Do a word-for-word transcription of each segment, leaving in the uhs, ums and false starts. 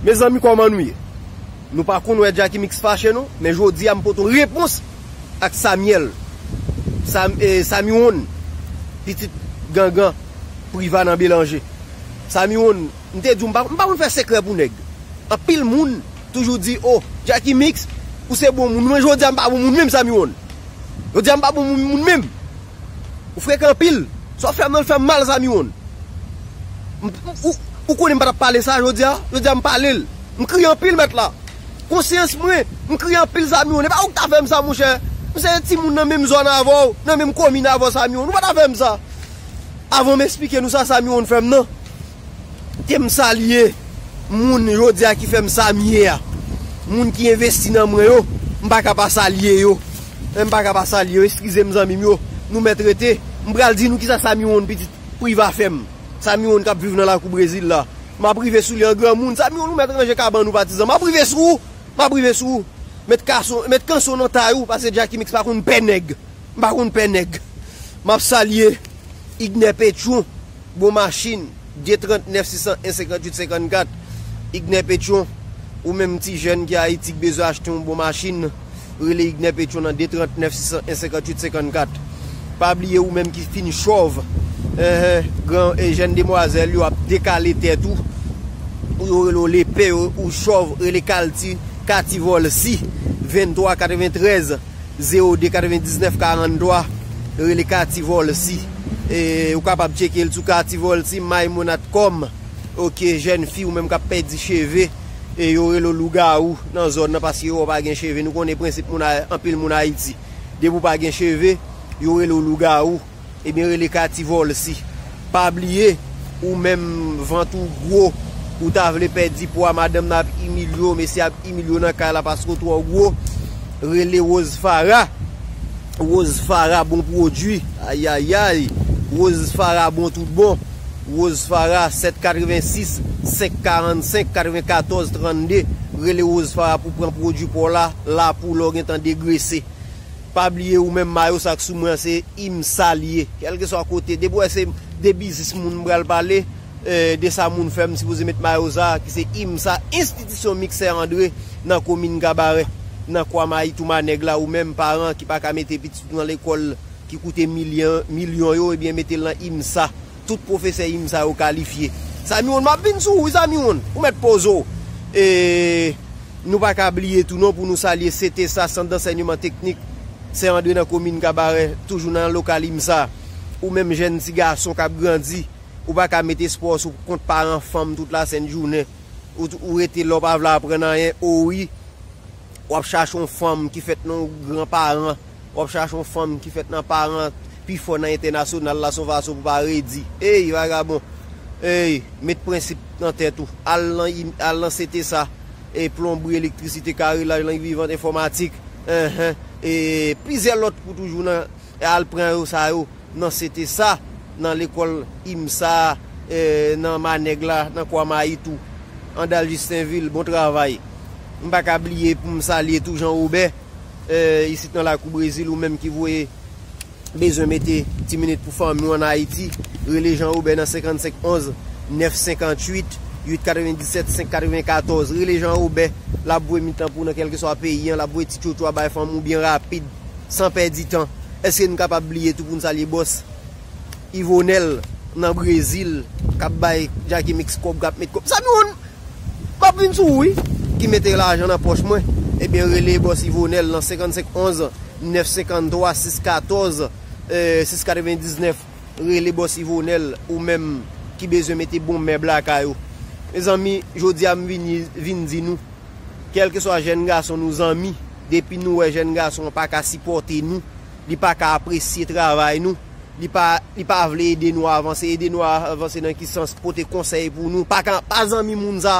Mezanmi, kòman nou ye? Nou pa konn wè Jacky Mix fache non, men jodi a m pote yon repons ak Samyèl. Sam, eh, Samiwonn, pitit gangan, Priva nan Belanje. Samiwonn, m te di w, m pa, m pa konn fè sekrè pou nèg. Anpil moun toujou di, "O, Jacky Mix, ou se bon moun." Men jodi a m pa bon moun menm, Samiwonn. Jodi a m pa bon moun, moun menm. Ou frekan anpil. Sa w fè m nan, l fè m mal, Samiwonn. M- m- Ou, ou konnen m pa t ap pale sa jodi a? Jodi a m pale l. M kriye anpil, mèt la. Konsyans mwen, m kriye anpil, Samiwonn. E pa ou k ta fè m sa, monchè. M se timoun nan menm zòn avè w, nan menm komin avè w, Samiwonn. Ou pa ta fè m sa. Avan m esplike nou sa, Samiwonn fè m nan. Te m salye moun jodi a ki fè m sa m ye a. Moun ki envesti nan mwen yo, m pa ka pa salye yo. M pa ka pa salye yo. Eskize m, zanmi m yo. Nou mèt rete. M pral di nou kisa Samiwonn, pitit Priva, fè m. Samiwonn k ap viv nan lakou Brezil la. M ap rive sou li an granmoun. Samiwonn, ou mèt ranje kabann ou, patizan. M ap rive sou ou. M ap rive sou ou. Met kason, met kanson nan tay ou, paske Jacky Mix pa konn pè nèg. M pa konn pè nèg. M ap salye Ignè Petyon, bon machin, de trant nèf sis san en senkant uit senkant kat. Ignè Petyon, ou menm ti jèn ki Ayiti k bezwen achte yon bon machin, rele Ignè Petyon nan de trant nèf sis san en senkant uit senkant kat. Pa bliye ou menm ki fin chòv, enhen, gran, e, jèn demwazèl yo ap dekale tèt ou, ou yo rele w lepè, ou, ou chòv, rele Kalti, Kati Vòlsi, venntwa katreventrèz, zewo de katrevendiznèf karanntwa, rele Kati Vòlsi. E, ou kapab tcheke l sou Kati Vòlsi, maymonat kòm. Oke, jèn fi ou menm k ap pèdi cheve, e yo rele w lougawou nan zòn nan, paske yo wè w pa gen cheve. Nou konnen prensip moun a, anpil moun Ayiti. Depi w pa gen cheve, yo rele w lougawou. Ebyen, rele Kati Vòlsi. Pa bliye, ou menm vant ou gwo, ou ta vle pèdi pwa, madanm nan ap imilye w, mesye ap imilye w nan kay la paske w twò gwo, rele Rose Farah. Rose Farah bon pwodui. Ayayay. Rose Farah bon tout bon. Rose Farah, sèt katrevensis, senk karannsenk, katrevenkatòz trannde. Rele Rose Farah pou pran pwodui pa w la, la pou lè w gentan degrese. Pa bliye ou menm, mayo sa k sou mwen an se IMSA l ye. Kèlkeswa kote, depi w wè se de biznis moun m pral pale, eh, de sa moun fè, m sipoze met mayo sa a, ki se IMSA, Enstitisyon Miksè André, nan komin Kabarè, nan Kwa Mayi, tou manèg la, ou menm paran ki pa ka mete pitit ou nan lekòl ki koute milyon, milyon yo, ebyen mete l nan IMSA. Tout pwofesè IMSA yo kalifye. Samiwonn, m ap vin sou ou, wi, Samiwonn. Ou mèt poze w. E, nou pa ka bliye tou non pou nou salye CTSA, Sant d'Ansèyman Teknik Sen André nan komin Kabarè, toujou nan lokal IMSA. Ou menm jèn ti gason k ap grandi, ou pa ka mete espwa w sou kont paran fanm tout lasent jounen. Ou, ou rete la, w pa vle aprann anyen, o wi. W ap chache yon fanm ki fèt nan yon gran paran. W ap chache yon fanm ki fèt nan paran pi fò nan entènasyonal la, se yon fason pou pa redi. Ey, vagabon. Ey, met prensip nan tèt ou. Al nan, al nan CTSA. E plonbri, elektrisite, karelaj, lang vivant, enfòmatik. Enhen. E plizyè lòt kou toujou nan, e al pran yo sa yo nan CTSA, nan lekòl IMSA, eh, nan Manèg la, nan Kwa Mayi tou. Andal Jistenvil, bon travay. M pa ka bliye pou m salye tou Jan Wobè, eh, isit nan lakou Brezil, ou menm ki voye bezwen mete ti minit pou fanmi w ann Ayiti, rele Jan Wobè nan senkannsenk onz, nèf senkannwit, uit katrevendisèt, senk katrevenkatòz. Rele Jan Wobè, l ap voye mitan pou w nan kèlkeswa peyi an, l ap voye ti tchotcho a bay fanmi w byen rapid, san pèdi tan. Èske n kapab bliye tou pou n salye bòs Ivonèl nan Brezil, k ap bay Jacky Mix kòb, k ap met kòb? Samiwonn, m ap vin sou ou, wi, ki mete lajan nan pòch mwen. Ebyen, rele bòs Ivonèl nan senkannsenk onz, nèf senkanntwa, sis katòz, eh, sis katrevendiznèf. Rele bòs Ivonèl, ou menm ki bezwen mete bon mèb lakay ou. Mezanmi, jodi a m vini, vin di nou, kèlkeswa jèn gason nou zanmi, depi nou wè jèn gason an pa ka sipòte nou, li pa ka apresye travay nou, li pa, li pa vle ede nou avanse, ede nou a-, avanse nan ki sans, pote konsèy pou nou, pa ka, pa zanmi moun sa.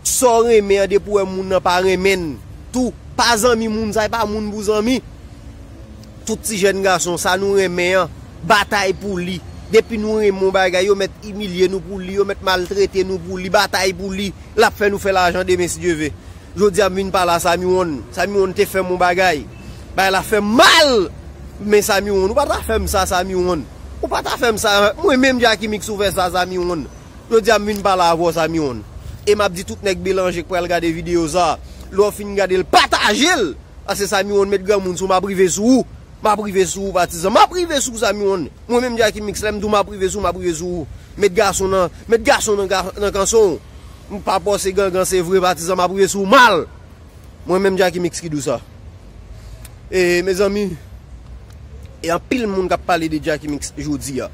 Sa w renmen an, depi w wè moun nan pa renmen l tou, pa zanmi moun sa, e pa moun pou zanmi. Tout ti jèn gason, sa nou renmen an, batay pou li. Depi nou renmen yon bagay, yo mèt imilye nou pou li, yo mèt maltrete nou pou li, batay pou li. L ap fè nou fè lajan demen, si Dye ve. Jodi a, m vin pale a Samiwonn. Samiwonn te fè m yon bagay. Bagay la fè m mal. Men Samiwonn, ou pa ta fè m sa, Samiwonn. Ou pa ta fè m sa. Mwen menm, Jacky Mix, ou fè sa, Samiwonn. Jodi a, m vin pale avè w, Samiwonn. E m ap di tout nèg Belanje k pral gade videyo sa, lè w fin gade l, pataje l. Paske Samiwonn met granmoun sou, m ap rive sou ou. M ap rive sou ou, patizan. M ap rive sou ou, Samiwonn. Mwen menm Jacky Mix, lè m di w m ap rive sou ou, m ap rive sou ou. Met gason nan, met gason nan, ga- nan kanson w. M pa pòse gangan, se vre, patizan, m ap rive sou ou mal. Mwen menm Jacky Mix ki di w sa. E, mezanmi, e anpil moun k ap pale de Jacky Mix jodi a.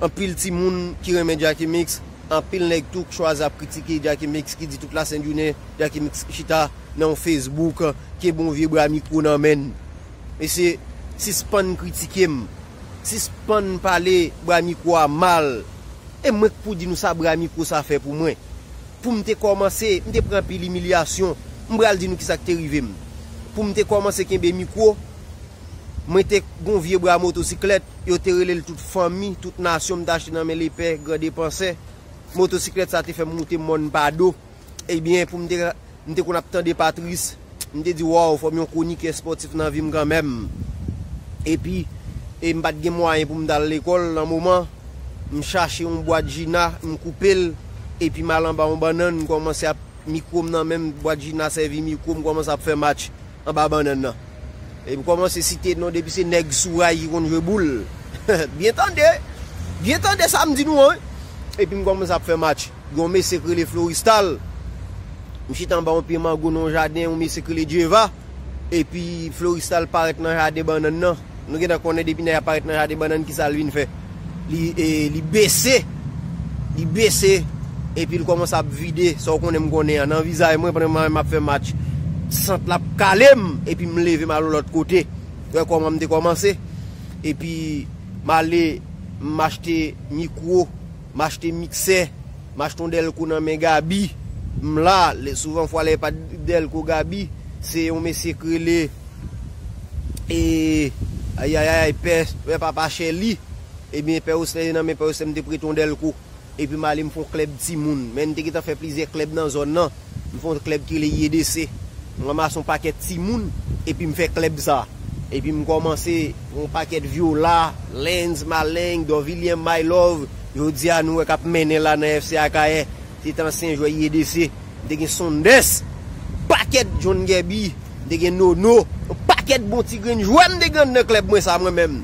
Anpil timoun ki renmen Jacky Mix, anpil nèg tou k chwazi ap kritike Jacky Mix, ki di tout lasent jounen Jacky Mix chita nan yon Facebook, kenbe yon vye bra mikwo nan men l. Mesye, sispann kritike m. Sispann pale bra mikwo a mal. E mwen k pou di nou sa bra mikwo sa fè pou mwen. Pou m te kòmanse, m te pran anpil imilyasyon. M pral di nou kisa k te rive m. Pou m te kòmanse kenbe mikwo, mwen te gon vye bra motosiklèt, yo te rele l tout fanmi, tout nasyon, m te achte nan men lepè, gran depansè. Motosiklèt sa te fè m moute mòn pa do. Ebyen, pou m te, m te konn ap tande Patris, m te di, waw, fò m yon kwonikè espòtif nan vi m kanmenm. Epi, e m pa t gen mwayen pou m t al lekòl nan moman, m chache yon bwat jina, m koupe l, epi m al anba yon bannann, m kòmanse ap mikwo m nan men m, bwat jina sèvi mikwo, m kòmanse ap fè match anba bannann nan. E m kòmanse site non depi se nèg sou ray ki konn jwe boul. Byen tande, byen tande sa m di nou an. Epi m kòmanse ap fè match. Gen yon mesye k rele Floristal. M chita anba yon pye mango nan yon jaden, yon mesye k rele Djeva. Epi Floristal parèt nan jaden bannann nan. Nou gentan konnen depi nèg la parèt nan jaden bannann, kisa l vin fè? Li, e, li bese. Li bese. Epi l kòmanse ap vide, sa w konnen m konnen an, nan vizaj mwen pandan m ap fè match. Sant la ap kale m, epi m leve m al yon lòt kote. Wè kòman m te kòmanse. Epi m ale, m achte mikwo, m achte miksè, m achte yon dèlko nan men Gaby. M la, lè, souvan fwa lè pa dèlko Gaby, se yon mesye k rele, e, ayayay, pè, pè papa Chèli. Ebyen, pè Oslè, nan men pè Oslè, m te prete yon dèlko. Epi m ale m fè yon klèb timoun. Men m te gentan fè plizyè klèb nan zòn nan. M fè yon klèb ki rele Y D C. M ranmase yon pakèt timoun, epi m fè klèb sa. Epi m kòmanse yon pakèt Vyola, Lens, Maleng, Dorvilien, My Love. Jodi a nou wè k ap mennen la nan F C Akayè. Se te ansyen jwè Y D C. M te gen Sondès, pakèt John Gerby, m te gen Nono, yon pakèt bon ti grenn jwè m te gen nan klèb mwen sa mwen menm.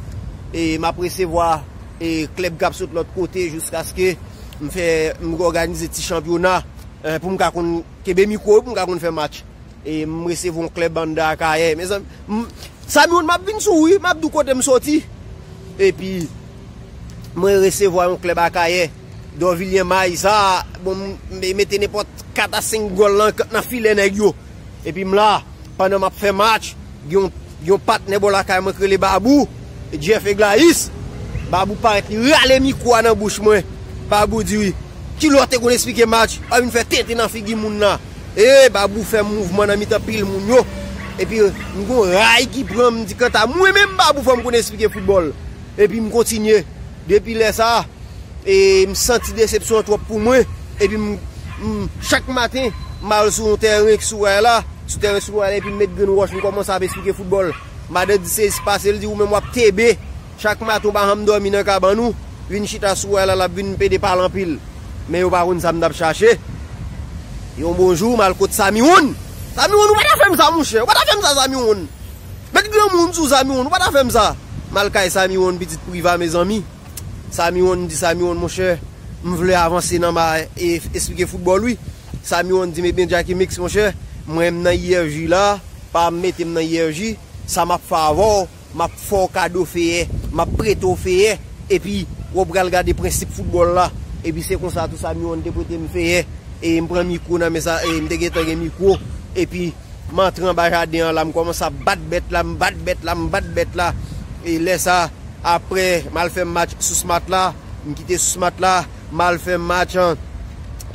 E m ap resevwa e klèb k ap sot lòt kote jiskaske m fè, m òganize ti chanpyona, eh, pou m ka konn kenbe mikwo, pou m ka konn fè match. E m resevwa yon klèb anndan Akayè. Mezanmi, m, Samiwonn, m ap vin sou ou, wi, m ap di w kote m soti. Epi, mwen resevwa yon klèb Akayè. Dorvilien May, sa, bon, m, m mete nenpòt kat a senk gòl nan, nan filè nèg yo. Epi m la, pandan m ap fè match, gen yon, gen yon patnè bò lakay mwen k rele Babou, Jeff Eglais. Babou parèt, li rale mikwo a nan bouch mwen. Babou di, wi, kilè w te konn esplike match? W ap vin fè tenten nan figi moun nan. E, Babou fè mouvman nan mitan pil moun yo. Epi, m gon ray ki pran m, m di, kanta mwen menm, Babou, fò m konn esplike foutbòl. Epi m kontinye. Depi lè sa, e m santi desepsyon an twòp pou mwen. Epi m, m, chak maten, m al sou yon tèren ki sou ray la, sou tèren sou ray la, epi m met grenn wòch, m kòmanse ap esplike foutbòl. Madan di se espase, l di ou menm w ap tebe. Chak maten, w pa janm dòmi nan kabann ou, vin chita sou ray la, l ap vin pede pale anpil. Men yo pa konn sa m t ap chache. Yon bon jou, m al kot Samiwonn. Samiwonn, ou pa ta fè m sa, monchè. Ou pa ta fè m sa, Samiwonn. Met granmoun sou Samiwonn, ou pa ta fè m sa. M al kay Samiwonn, pitit Priva, mezanmi. Samiwonn di Samiwonn, monchè, m vle avanse nan ma, e, esplike foutbòl, wi. Samiwonn di m, ebyen, Jacky Mix, monchè, mwen m nan I F J la, pa mete m nan I F J, sa m ap fè avè w, m ap fè w kado feyè, m ap prete w feyè, epi w pral gade prensip foutbòl la. Epi se konsa tou Samiwonn te prete m feyè, e m pran mikwo nan men sa, e m te gentan gen mikwo, epi m antre anba jaden an la, m kòmanse ap bat bèt la, m bat bèt la, m bat bèt la. E lè sa, apre, m al fè match sou Smat la, m kite sou Smat la, m al fè match, an,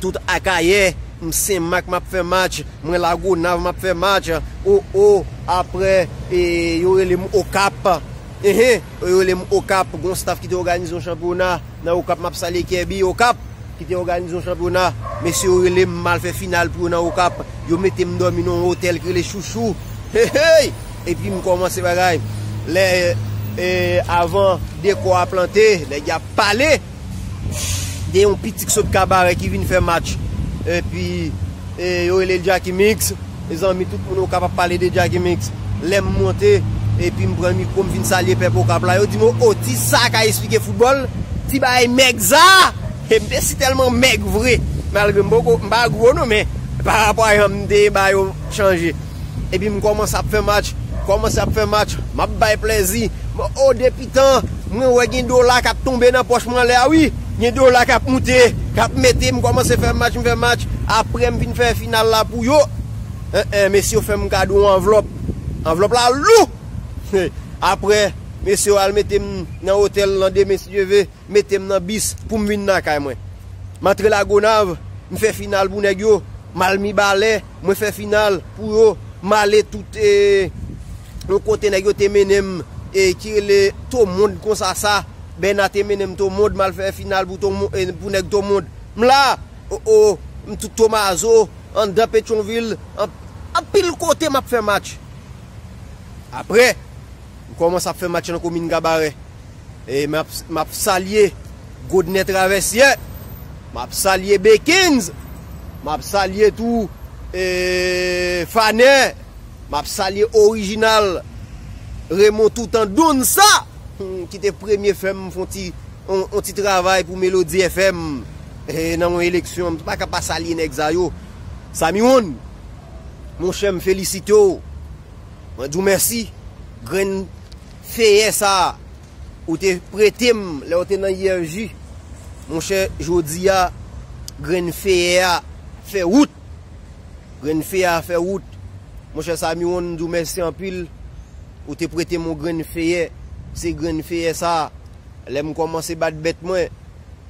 tout Akayè, m Senmak, m ap fè match, mwen Lagonav, m ap fè match, o, o, apre, e, yo rele m Okap, enhen, yo rele m Okap, gon staff ki te òganize yon chanpyona nan Okap, m ap salye Kèbi Okap, ki te òganize yon chanpyona. Mesye yo rele m, m al fè final pou yo nan Okap. Yo mete m dòmi nan yon otèl ki rele Chouchou. Hey, hey! Epi m kòmanse bagay. Lè, e, avan dekò a plante, nèg y ap pale de yon pitit k sot Kabarè ki vin fè match. Epi, e, yo rele l Jacky Mix. Mezanmi, tout moun Okap ap pale de Jacky Mix. Lè m monte, epi m pran mikwo, m vin salye pèp Okap la. Yo di m, "O, ti sa ka esplike foutbòl, ti bagay mèg sa." E m te si tèlman mèg vre. Malgre m poko, m pa gwo non, men pa rapò a jan m te ye, ba yo chanje. Epi m kòmanse ap fè match, kòmanse ap fè match, m ap bay plèzi. Bon, o, depi tan, mwen wè gen dola k ap tonbe nan pòch mwen anlè a, wi. Gen dola k ap moute, k ap mete, m kòmanse fè match, m fè match. Apre, m vin fè final la pou yo. En, en, mesye yo fè m kado yon anvlòp. Anvlòp la lou! Apre, mesye yo al mete m nan otèl landemen, si Dye ve, mete m nan bis pou m vin lakay mwen. M antre Lagonav, m fè final pou nèg yo. M al Mibalè, mwen fè final pou yo. M ale tout, e, yon kote nèg yo te mennen m, e, ki rele Tomond konsa sa. Bèna te mennen m Tomond, m al fè final pou Tomo-, e, pou nèg Tomond. M la, o, o, m tout Tomazo, anndan Petyonvil, an-, anpil kote m ap fè match. Apre, m kòmanse ap fè match nan komin Kabarè. E m ap, m ap salye Godnè Travèsyè, m ap salye Bekens, m ap salye tou, e, Fanè, m ap salye Orijinal, Raymond Toutan Donn sa, hmm, ki te premye fè m fè yon ti, yon, yon ti travay pou Melody F M, e, nan yon eleksyon. M pa ka pa salye nèg sa yo. Samy One, monchè, m felisite w. Mwen di w mèsi. Grenn feyè sa a, ou te prete m lè w te nan I F J. Monchè, jodi a, grenn feyè a fè wout. Grenn feyè a fè wout. Monchè Samy One, m di w mèsi anpil. Ou te prete m yon grenn feyè. Se grenn feyè sa a, lè m kòmanse bat bèt mwen,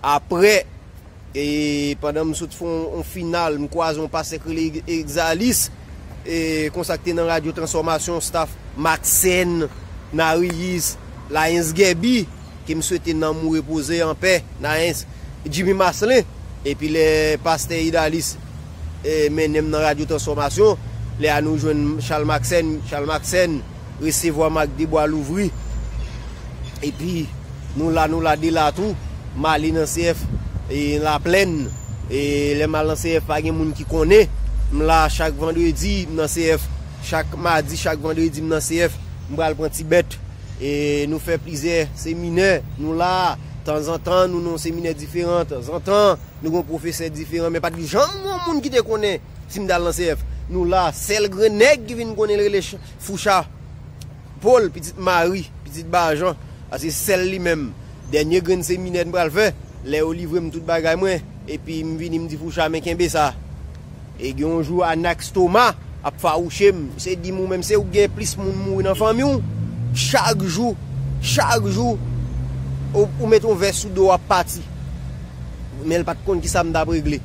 apre, e pandan m sot fè yon, yon final, m kwaze yon pastè k rele Eg-, Egzalis, e konsa k te nan Radyo Transfòmasyon, staff Maxène, Nariyis, Layens Gèbi, ke m swete nanm ou repoze anpè, Nayens, Jimmy Marcelin, epi lè pastè Idalis, e, mennen m nan Radyo Transfòmasyon, lè a nou jwenn Charles Maxène, Charles Maxène resevwa m ak de bra louvri, epi nou la, nou la de la tou, m ale nan C F, e, Laplèn, e, lè m al nan C F, pa gen moun ki konnen, m la chak vandredi, m nan C F, chak madi, chak vandredi, m nan C F, m pral pran ti bèt, e nou fè plizyè seminè, nou la, tanzantan, nou nan yon seminè diferan, tanzantan, nou gen yon pwofesè diferan, men pa t janm gen yon moun ki te konnen si m t al nan C F. Nou la, sèl grenn nèg ki vin konnen l rele Ch-, Foucha Paul, pitit Mari, pitit Bajan, a se sèl li menm. Dènye grenn seminè m pral fè, lè yo livre m tout bagay mwen, epi m vini m di Foucha, men kenbe sa. E gen yon jou Anax Thomas ap fawouche m. Se di m ou menm se ou k gen plis moun mouri nan fanmi w. Chak jou, chak jou, ou, ou met yon vès sou do w ap pati. Men l pa t konn kisa m t ap regle.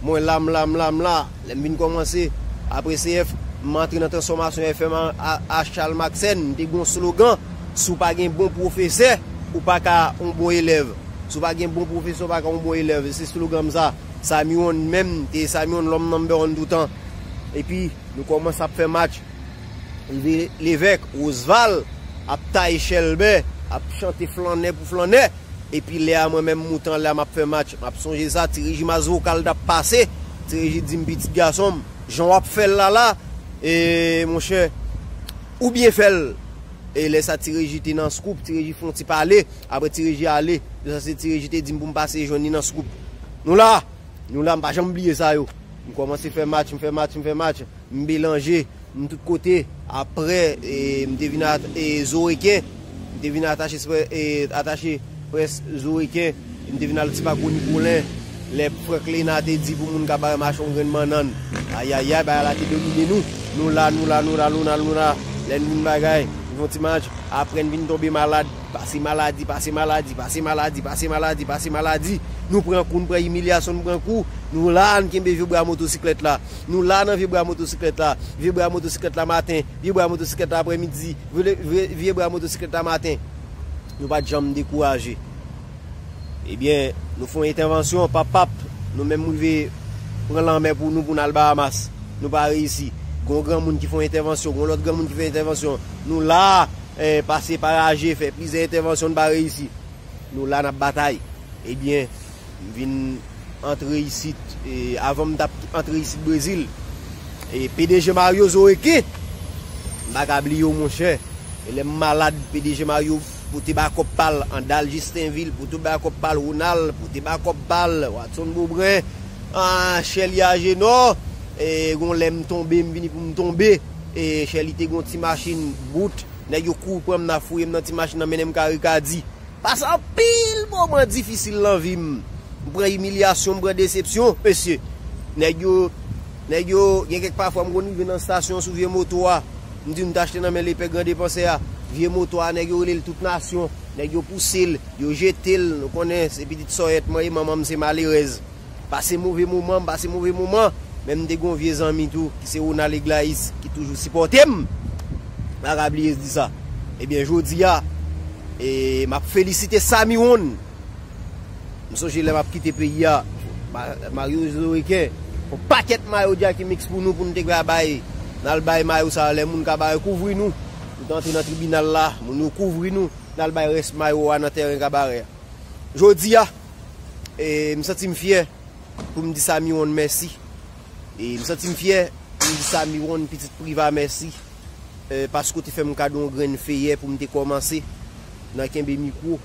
Mwen la, m la, m la, m la. Lè m vin kòmanse, apre C F, m antre nan Transfòmasyon F M a, a, a Charles Maxène. M te gen yon slogan, "Si w pa gen bon pwofesè, ou pa ka yon bon elèv. Si w pa gen bon pwofesè, ou pa ka yon bon elèv." Se slogan m sa. Samy One menm, te Samy One lòm nanmbè wan toutan. Epi, nou kòmanse ap fè match. Rive Levèk, Osval ap taye chèlbè, ap chante flannè pou flannè. Epi lè a mwen menm m moute anlè a m ap fè match, m ap sonje sa, Ti Reji Masvokal t ap pase. Ti Reji di m, "Pitit gason m, jan w ap fè l la la, e, monchè, ou byen fè l." E lè sa Ti Reji te nan Scoop, Ti Reji fè yon ti pale, apre Ti Reji ale. Sa se Ti Reji te di m pou m pase jwenn li nan Scoop. Nou la, nou la, m pa janm bliye sa yo. M kòmanse fè match, m fè match, m fè match, m melanje, m tout kote. Apre, e, m te vin at-, e, Zoreken, m te vin atache, e, atache près Zoreken, m te vin al Ti Makoni Kolen. Lè Franklena te di pou moun ka bay mache yon grenn bannann. Ayayay, bagay la te domine nou. Nou la, nou la, nou la, nou la, nou la. Lè n vin bagay, n fè yon ti match. Apre n vin tonbe malad. Pase maladi, pase maladi, pase maladi, pase maladi, pase maladi. Nou pran kou, nou pran imilyasyon, nou pran kou. Nou la, n kenbe vye bra motosiklèt la. Nou la nan vye bra motosiklèt la. Vye bra motosiklèt la maten, vye bra motosiklèt la aprèmidi, vye, vye, vye bra motosiklèt la maten. Nou pa t janm dekouraje. Ebyen, nou fè yon entèvansyon, pap, pap, nou menm rive pran lanmè pou nou, pou n al Bahamas. Nou pa reyisi. Gon granmoun ki fè yon entèvansyon, gon lòt granmoun ki fè entèvansyon. Nou la, eh, pase pa raje, fè plizyè entèvansyon, n pa reyisi. Nou la, n ap batay. Ebyen, m vin antre isit, e, avan m t ap antre isit Brezil. E, P D G Mario Zoreken, m pa ka bliye w, monchè. E lè m malad, P D G Mario pote bakòp pa l, Andal Jistenvil pote bakòp pa l, Ronald pote bakòp pa l, Watson Bobren, ah, Shelly Agenor, e, gon lè m tonbe, m vini pou m tonbe. E, Shelly te gon ti machin bout, nèg yo kouri pran m nan, fouye m nan ti machin nan, mennen m kare Kadi. Pase anpil moman difisil nan vi m. M pran imilyasyon, m pran desepsyon, mesye. Nèg yo, nèg yo, gen kèk pafwa m konn rive nan estasyon sou vye moto a. M di m t achte nan men lepè gran depansè a. Vye moto a, nèg yo rele l tout nasyon. Nèg yo pouse l, yo jete l. Nou konnen, se pitit sòyèt mwen ye, manman m se malerèz. Pase move moman, m pase move moman. Men m te gon vye zanmi tou, ki se Ronald Eglaïs, ki toujou sipòte m. M pa ka bliye di sa. Ebyen, jodi a, e, m ap felisite Samy One. M sonje lè m ap kite peyi a, Ma-, Mario Zoreken, yon pakèt mayo Jacky Mix pou nou, pou nou te ka bay. N al bay mayo sa, lè moun ka ba yo kouvri nou. Nou te antre nan tribinal la, moun yo kouvri nou. N al bay rès mayo a nan tèren Kabarè a. Jodi a, e, m santi m fyè pou m di Samy One mèsi. E m santi m fyè pou m di Samy One, pitit Priva, mèsi, e, paske w te fè m kado yon grenn feyè pou m te kòmanse nan kenbe mikwo,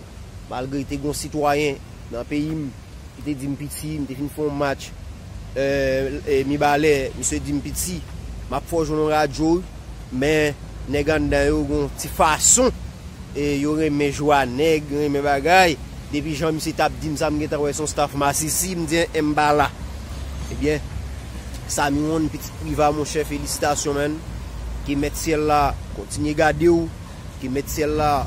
malgre te gon sitwayen nan peyi m ki te di m piti, m te fin fè yon match, e, e, Mibalè, misye di m piti, m ap fè w jwe nan radyo, wi, men nèg anndan yo gon ti fason, e, yo renmen jwa nèg, renmen bagay. Depi jan misye t ap di m sa, m gentan wè se yon staff masisi, m di, en, m pa la. Ebyen, Samy One, pitit Priva, monchè, felisitasyon, man. Ke Mèt syèl la kontinye gade w, ke Mèt syèl la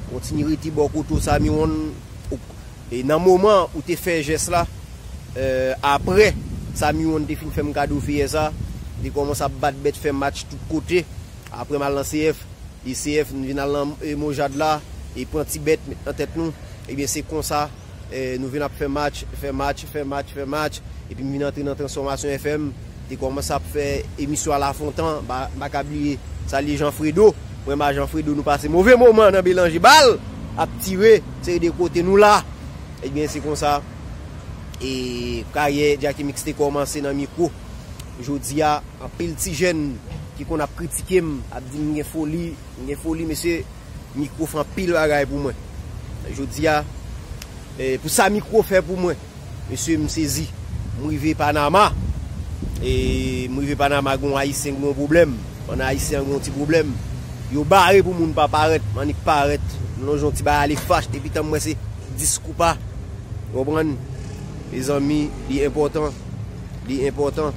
kontinye rete bò kote w, Samy One. Ou, e nan moman ou te fè jès la, e, apre Samy One te fin fè m kado feyè sa, m te kòmanse ap bat bèt, fè match tout kote. Apre m al nan C F, e C F, m vin al nan, e, Mojad la, e pran ti bèt, met nan tèt nou. Ebyen, se konsa, e, nou vin ap fè match, fè match, fè match, fè match. Epi m vin antre nan Transfòmasyon F M, te kòmanse ap fè emisyon a Lafontan, ba, m pa ka bliye, salye Jean Fredo. Mwen, ma Jean Fredo, nou pase move moman nan Belanje Bal, ap tire, seri de kote nou la. Ebyen, se konsa, e, karyè Jacky Mix te kòmanse nan mikwo. Jodi a, anpil ti jèn ki konn ap kritike m, ap di m gen foli, m gen foli, mesye, mikwo fè anpil bagay pou mwen. Jodi a, e, pou sa mikwo fè pou mwen, mesye, m sezi. M rive Panama. E m rive Panama, gon Ayisyen ki gon pwoblèm. An Ayisyen gon ti pwoblèm. Yo bare pou moun pa parèt, m annik parèt. M lonje yon ti bagay ale fach, depi tan m wè se dis koupa. Ou konprann? Mezanmi, li enpòtan. Li enpòtan.